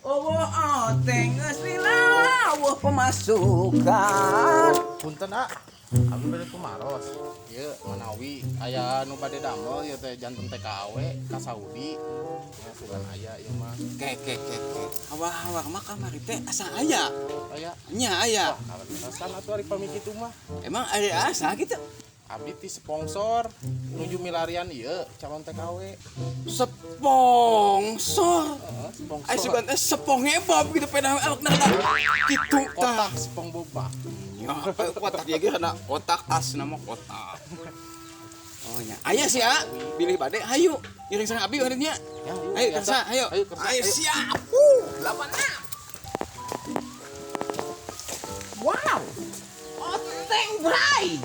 Oh, oteng geus lila pemasukan. Punten ah, abdi bade kumaros. Ieu manawi aya nu bade damel ieu teh janten TKW ka Saudi. Ya sugan aya ieu mah. Ke ke ke ke. Hawa-hawa mah kamari teh asa aya. Aya. Nya aya. Wah, kaleresan atuh ari pami kitu mah. Emang ada asa gitu? Abdi ti sponsor nuju milarian ieu calon TKW. Sponsor. Heeh, sponsor. Ai sugan teh SpongeBob gitu peda awakna kitu tah. Kotak SpongeBob. Ya, kotak ieu ge kana kotak as nama kotak. Oh nya. Aya sih ah, bilih bade hayu. Ngiring sareng abdi ka dinya. Ya, Ayo kersa, ayo. Ayo kersa. Ayo siap. 86. Wow. Oteng bray.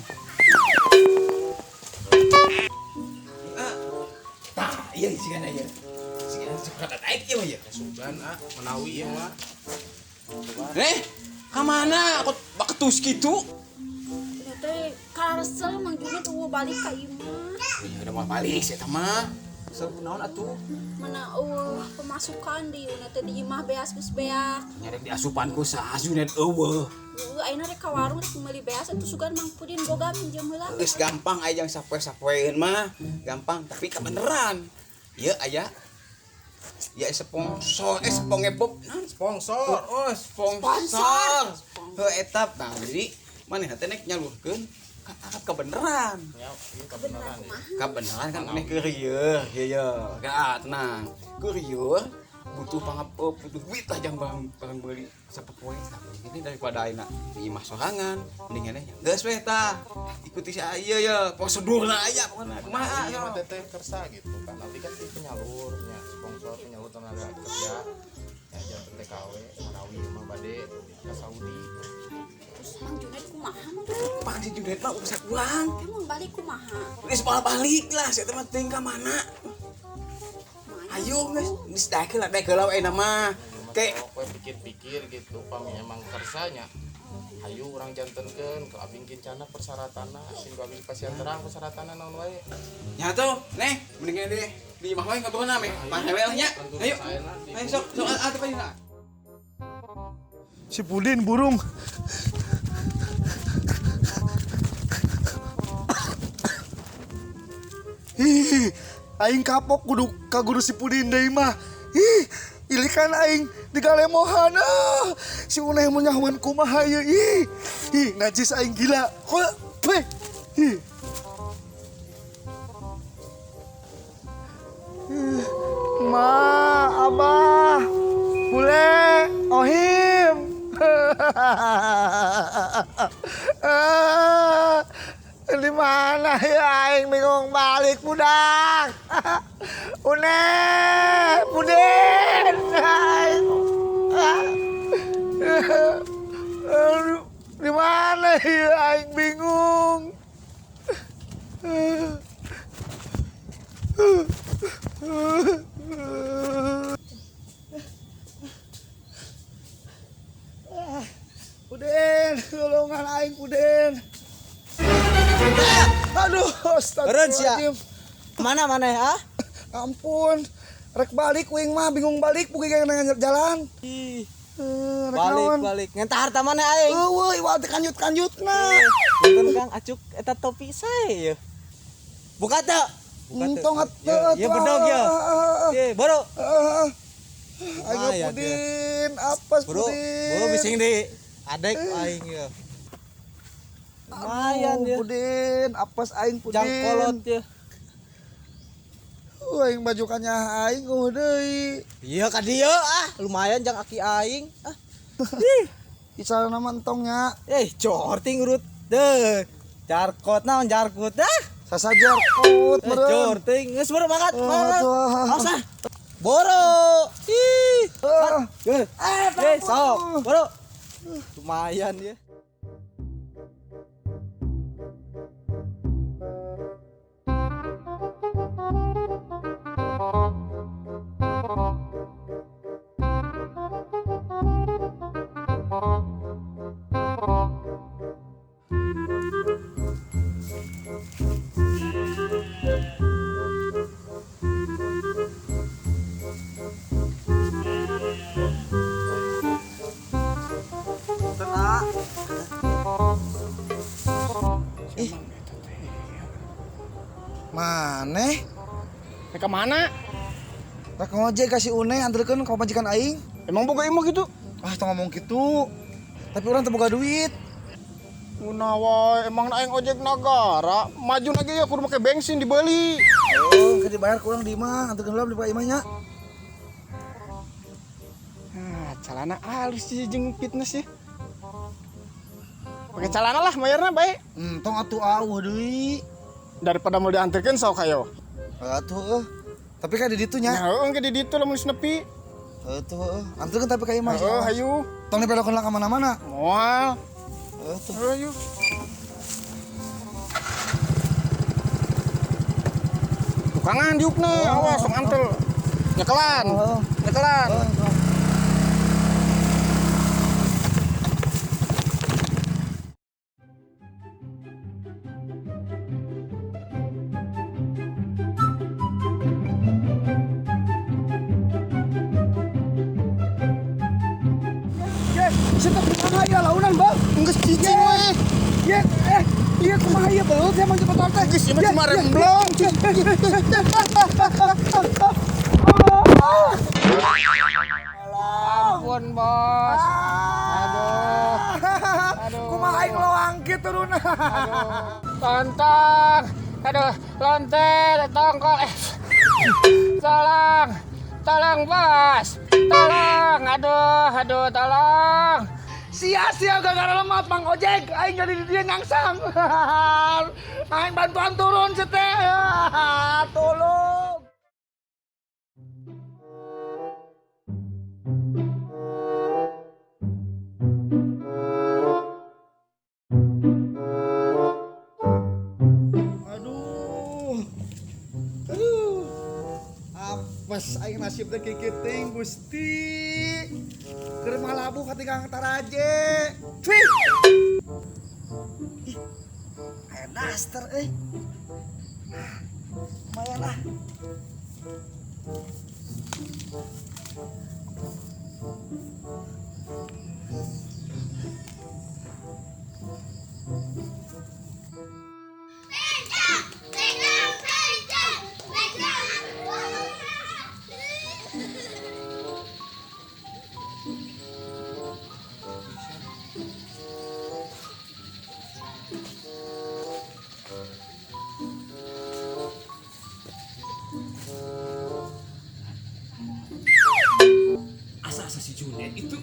Tah, iya sigana ieu. Sigana suka naik ieu mah ieu. Sugan ah, manawi ieu mah. Coba. Eh, ka mana? Kok baketus kitu? Ya teh karesel Mang Juned eueuh balik ka imah. Ya udah mau balik sih eta mah. Kesel kunaon atuh? Mana eueuh pemasukan di una teh di imah beas geus beak. Nyarek di asupan ku saha Juned eueuh. Heueuh ayeuna rek ka warung rek meuli beas atuh sugan Mang Pudin boga minjem heula. Geus gampang aya jang sapoe-sapoeun mah, gampang tapi kebeneran. Ieu aya. Ya sponsor, SpongeBob naon? Sponsor. Oh, sponsor. Heuh eta tah jadi manehna teh nek nyalurkeun ka tahap kebeneran. Ya, ieu kebenaran. Kumaha? Kebenaran kan maneh keur ieu, ieu ieu. Ga tenang. Keur ieu butuh pangap butuh duit lah jang barang barang beuli sapopoe tapi ini daripada ayeuna di imah sorangan mendingan nya geus we tah ikuti si ieu ye prosedurna aya pokona kumaha Iya yo mah teteh kersa gitu kan. Nanti kan di penyalurnya, sponsor penyalur tenaga kerja. Ya janten TKW manawi mah bade ka Saudi. Terus Mang Juned kumaha Mang Juned? Pang si Juned mah urusan urang. Teh mun balik kumaha? Geus moal balik lah si eta mah teuing ka mana. Ayo geus geus daek heula daek heula we mah. Ke Sok we pikir-pikir gitu pami emang kersanya. Hayu urang jantenkeun ke abing kincana persyaratanna, sing abing pasian terang persyaratanna naon wae. nya tuh neh mendingan deh di imah wae ngobrolna meh. Pangewel nya. Ayo. Ayo sok sok atuh payuna. Si Pudin burung. Ih, aing kapok kudu ka guru si Pudin deui mah. Ih, ilikan aing digalemohan. Ah, si Uneh mun nyahoan kumaha ieu. Ih, ih, najis aing gila. Heuh, peh. Ih. Ih, Ma, Abah, Bule, Ohim. Di mana ya aing bingung balik budak. Une, Pudin. Aing. Aduh, di mana ya aing bingung. Pudin, tolongan aing Pudin. Aduh, astagfirullahaladzim. Mana mana ya? Ampun, rek balik uing mah bingung balik buki kayak jalan. Ih, Rek balik naon? balik. Ngentah harta mana aing? Eueuh, iwal teh kanjut-kanjutna. Punten Kang, acuk eta topi sae ye. Buka teu? Buka teu. Entong atuh. Ye, ye bedog ye. Ye, boro. Ayo Lumayan, Pudin, apes Bro, Pudin. bro bising di adek aing ye. Lumayan Aduh, ye. Pudin, apes aing Pudin. Jangkolot ye. Aing baju kanyah aing eueuh deui. Iya ka dieu ah, lumayan jang aki aing. Ah. Icarana mah entong nya. Eh, corting urut. Deh. Jarkot naon jarkot dah. Sasajarkut Eh, meureun. corting. Geus boro makan. Oh, Makan. atuh, ah. Awas ah. Boro. Ih. Ah. Eh, eh, sok. Boro. Lumayan ya. Maneh? Rek ka mana? Rek ngojek ka si Uneh anterkeun ka pamajikan aing. Emang boga imah gitu? Ah, tong ngomong kitu. Tapi urang teu boga duit. Una wae, emang aing ojek nagara, maju lagi ya kudu make bensin dibeli. Oh, keur dibayar ku urang di imah, anterkeun heula di imah nya. Ah, celana halus sih jeung fitness sih. Pakai celana lah bayarna bae. Tong atuh auh deui. Daripada mau diantarkeun sok hayo. Atuh eueuh. Tapi kan di ditu nya. Nah, heueuh engke di ditu lamun geus nepi. Atuh heueuh. Anterkeun tapi ka imah. Heueuh hayu. Tong dibelokeun lah ka mana-mana. Moal. Atuh. Hayu. Tukangan diukna, awas sok antel. Nyekelan. Nyekelan. Situ kumaha ya launan, Bang? Geus cicing we. Ye, ieu kumaha ieu belut ya mang motor teh. Geus ieu mah cuma remblong. Ampun, Bos. Aduh. Aduh. Kumaha aing loang kieu turun. Lontong. Aduh, lonte, tongkol. Tolong. Tolong, Bos. Tolong. Aduh, aduh, tolong. Sia-sia gara-gara lemot Mang Ojek, aing jadi di dia nyangsang. Aing bantuan turun si teh. Tolong. Aduh. Aduh. Apes aing nasib teh kikiting Gusti. Keur malabuh katinggang taraje. Cuy. Ih. Aya daster euy. Lumayan lah. Asa-asa si Junet itu.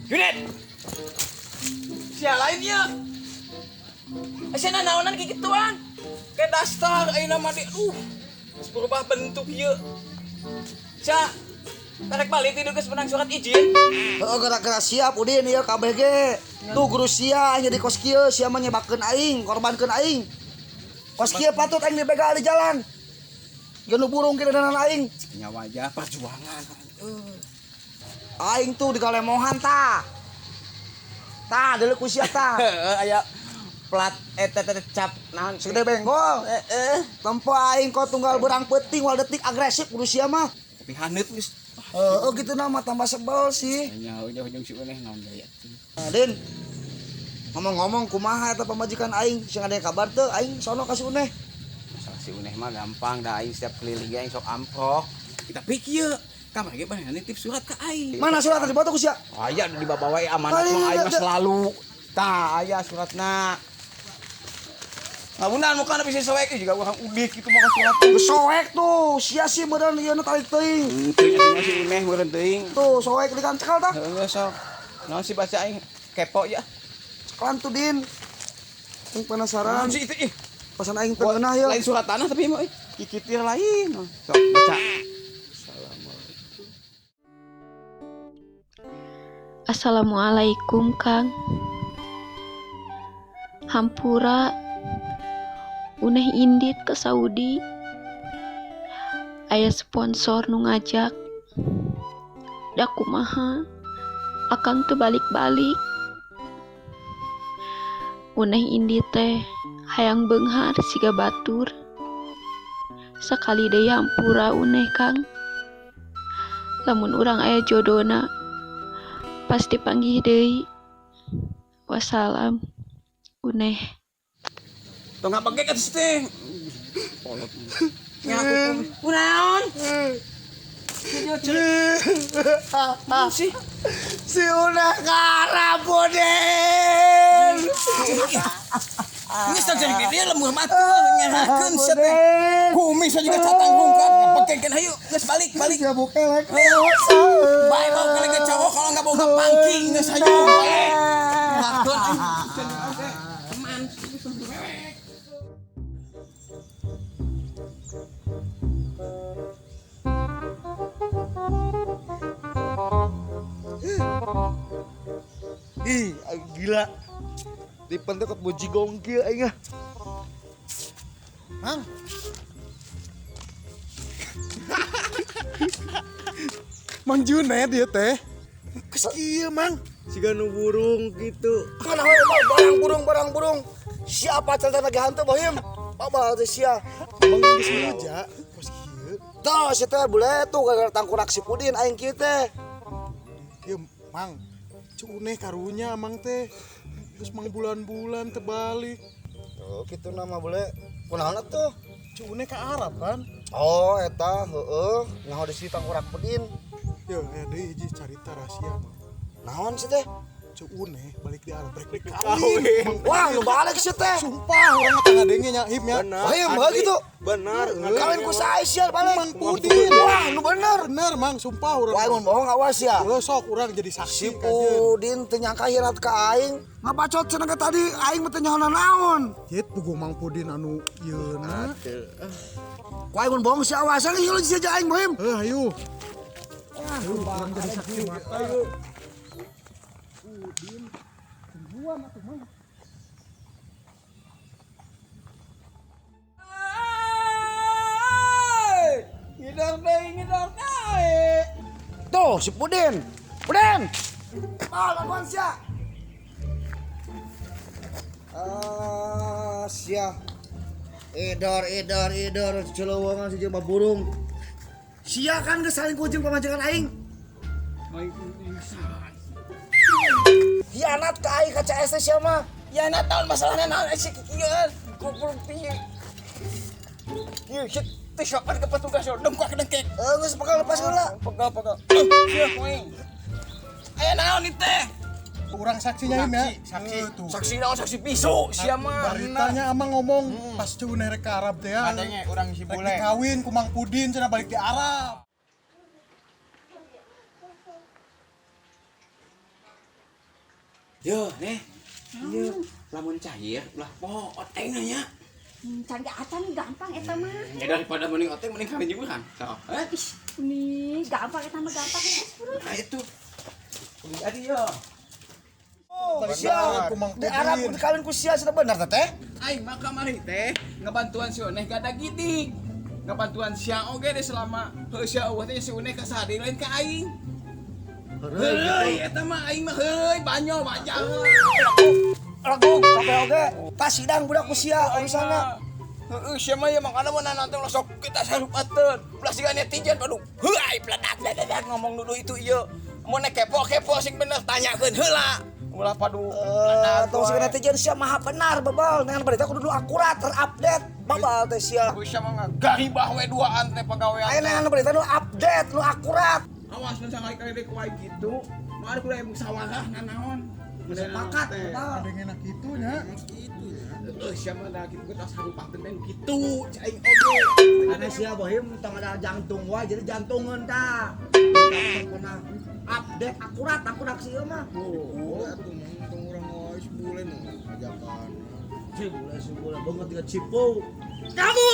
Junet! Sia lainnya. Sia naonan kayak gituan. Kayak daster ayeuna mah di aduh. Geus berubah bentuk ieu. Sia, tarik balik tidur geus menang surat izin. Heeh, gara-gara siap Udin ieu KBG. Tuh guru sia aing jadi kos kieu, sia mah nyebakeun aing, korbankeun aing. Kos kieu patut aing dibegal di jalan. Geus nu burung kieu danan aing. Nya wajah perjuangan. Aing tuh digalemohan tah. Tah, deuleu ku sia tah. Heeh, aya plat eta teh cap naon Segede benggol. Heeh. Tempo aing kok tunggal berang peuting wal detik agresif kudu sia mah. Tapi haneut geus. Heeh, gitu nama tambah sebel sih. Nya ujung si Uneh naon deui atuh. Nah, Din. Ngomong-ngomong kumaha eta pamajikan aing, sing ada kabar teu aing sono ka si Uneh. Masalah si Uneh mah gampang dah aing setiap keliling ge aing sok amprok. Tapi kieu kamari ge manehna nitip surat ka aing. Mana surat tadi dibawa ku sia? Aya dibawa wae amanat mah aing mah selalu. Tah aya suratna. Ngabunan mukana bisa soek juga urang udik kitu mah ka surat. Geus soek tuh, sia sih meureun ieu nu tarik teuing. Teuing atuh si Uneh meureun teuing. Tuh soek di kan cekal tah. Heeh sok. Naon sih baca aing kepo ya. Cekalan tuh Din. Aing penasaran. Naon sih itu ih. Pesan aing teu ngeunah yeuh. Lain surat tanah tapi mah kikitir lain. Sok baca. Assalamualaikum Kang. Hampura Uneh indit ke Saudi. Aya sponsor nu ngajak. Da kumaha akang teu balik-balik. Uneh indit teh hayang beunghar siga batur. Sakali deui hampura uneh Kang. Lamun urang aya jodona pasti panggih deui. Wassalam. Uneh. Tong ngabegek atuh teh. Kolot. Ngaku kunaon? Sih. Si Uneh ngarap Pudin. Geus teh jadi dia lemur batur ngerakeun sia teh. Kumis juga catang rungkat ngepekkeun hayu geus balik balik. Ya bukelek. Bae bau kelek ke cowok kalau enggak bau ke pangking geus hayu. Ngerakeun aing. Teman. Ih, gila. Dipentek kok boji gongkil aing ah. Mang. Mang Junet ieu teh. Geus kieu, Mang. Siga nu burung gitu. Kana we barang burung barang burung. Siapa cerita lagi hantu Bohim? Babal teh sia. Mang geus muja, kos kieu. Tuh, si teh bule tuh gara-gara tangkurak si Pudin aing kieu teh. Ieu, Mang. Cuneh karunya Mang teh. Terus mang bulan-bulan terbalik. Oh, gitu nama bule. Kunaon tuh? Cuneh ke Arab kan? Oh, eta heeh, ngaho di si tangkurak Pudin. Yo, aya deui hiji carita rahasia, Mang. Naon sih teh? Cuneh balik di Arab rek kawin. Wah, nu balik sih teh. Sumpah urang teh ngadenge nya hip nya. Bohim, heuh gitu. Benar. Kawin ku sae sia balik. Mang Pudin. Wah, nu bener. Bener, Mang, sumpah urang. Wah, mun bohong awas ya. Heuh, sok urang jadi saksi Si Pudin teu nyangka hirat ka aing. Ngabacot cenah ge tadi aing mah teu nyaho naon. Jit puguh Mang Pudin anu yeuna. Ku aing mun bohong si awasan ieu sia aing Bohim. Heuh, hayu. Ayo, urang jadi saksi mata. Pudin, tungguan atuh Mang. Ngidar deui, ngidar deui. Tuh si Pudin. Pudin. Ah, lakuan sia. Ah, sia. Idor, idor, idor, celowongan si jelema burung. Sia kan geus saling kucing pamajikan aing. Hianat ka aing ka CS teh sia mah. Hianat naon masalahna naon si kikieuan. Kumpul piye. Ieu shit teh sopan ke petugas yo dengkak dengkek. Geus pegal lepas heula. Pegal pegal. Sia kuing. Aya naon ieu teh? Urang saksinya ya. Saksi. Saksi naon saksi bisu sia mah. Baritanya amang ngomong pas Cuneh rek ke Arab teh ya. Adanya urang si bule. Rek dikawin ku Mang Pudin cenah balik di Arab. Yo, neh. Ieu lamun cair ulah poho oteng nya. Can ge acan gampang eta mah. Ya daripada mending oteng mending kawin jeung urang. Sok. Heh. Ih, nih gampang eta mah gampang geus bro. Nah itu. Jadi yo. Oh, sia. Di Arab kawin ku sia cenah bener teh. Aing mah kamari teh ngabantuan si Uneh gada gidik. Ngabantuan sia oge deh selama heuh sia eueuh teh si Uneh ka saha deui lain ka aing. Heuy, eta mah aing mah heuy banyo bajang. Lagu kabeh oge tas sidang budak ku sia urusana. Heueuh sia mah ya mangkana mah nanti ulah sok kita sarupateun. Ulah siga netizen padu. Heuy pledak pledak ngomong nuduh itu ieu. Mun kepo-kepo sing bener tanyakeun heula. Ulah padu. Tong siga netizen sia maha benar bebal dengan berita kudu akurat terupdate. Babal teh sia. Ku sia mah garibah we duaan teh pagawean. Aya neangan berita nu update, nu akurat. Awas mun sakali-kali dek wae kitu. Mah ada kudu aya musyawarah nanaon. Sepakat, bebal. Ada yang enak kitu nya. Kitu nya. Heueuh sia mah da kitu tas harupakeun teh kitu cai aing oge. Ada sia Bohim tong ada jantung wae jadi jantungeun tah. Pernah update akurat akurat sih mah. Oh, atuh mah tong urang wae sebule mah ajakan. Cibule sebule banget tiga cipu. Kamu